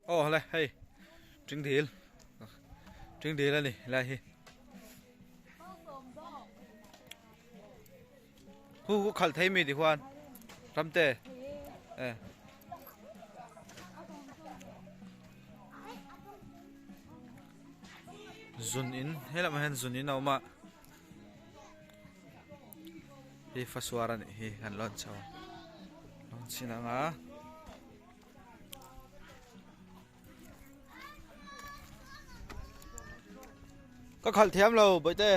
Aw hale hei ṭing dil ṭing dil a ni helai hi hu hu khalh thei mi ti huan ramte e zun in he lamah hian zun in a awm a hei fasuar a nih hi kan lawn chho lawn chhin ang a. Ka khalh thiam lo bawihte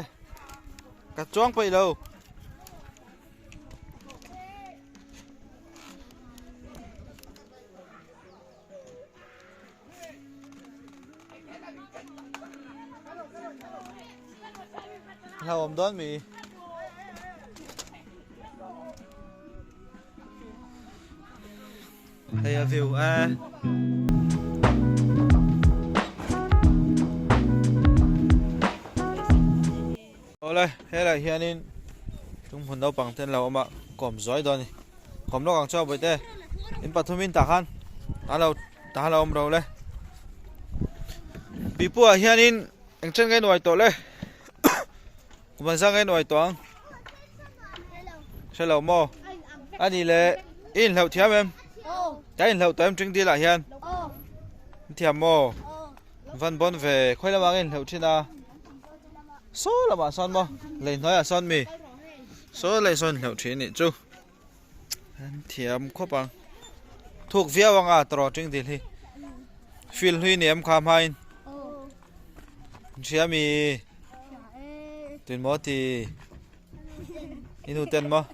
ka chuang peih lo. Hlauhawm dawn mi. Hei a view e. Awle helai hianin chung hmun naupang te an lo awm a kawm zuai dawn a ni kawm lawk ang chu a bawihte in pathumin tah khan a lo tah khan a awm ro le pipu ah hianin eng chen nge nuai tawh le kum an zang nge nuai tawh ang hre lo maw a nih le i inhlauh thiam em ka inhlauh tawh em ṭing dil ah hian in thiam maw van bawn ve khawi lamah nge inhlauh ṭhin a. Saw lamah sawn maw lei hnuaiah sawn mi saw lei sawn hleuh thin nih chu an thiam khawp ang thuk viau anga tawrh ting dil hi fil hlui ni em kha hmain hria mi tun maw ti i nu ten maw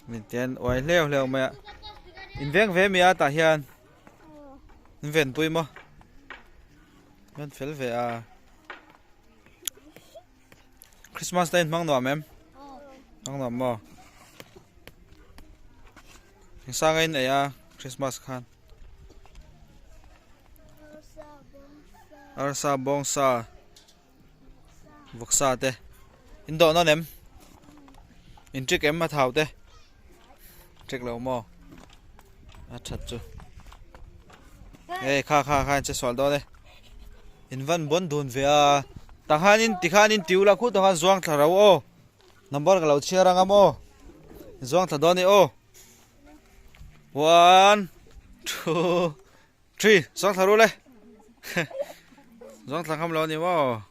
min ten uai hleuh hleuh mai a in veng ve mi a tah hian. In venpui maw? An fel ve a. Christmas te in hmang nuam em? Hmang nuam maw? Eng sanga in ei a Christmas khan? Arsa bawngsa vawksa te in dawh nawn em? In trick em a thau te? Trick lo maw? A that chu. Hey kha kha kha in che sual dawn e. In van bon dun ve a. Tanghanin tikhanin tiu la khu tanghan zuang thla ro aw. Number ka lo chhiar anga maw. Zuang thla dawn e aw. 1 2 3 zuang thla ru le. Zuang thla kham lo ni maw.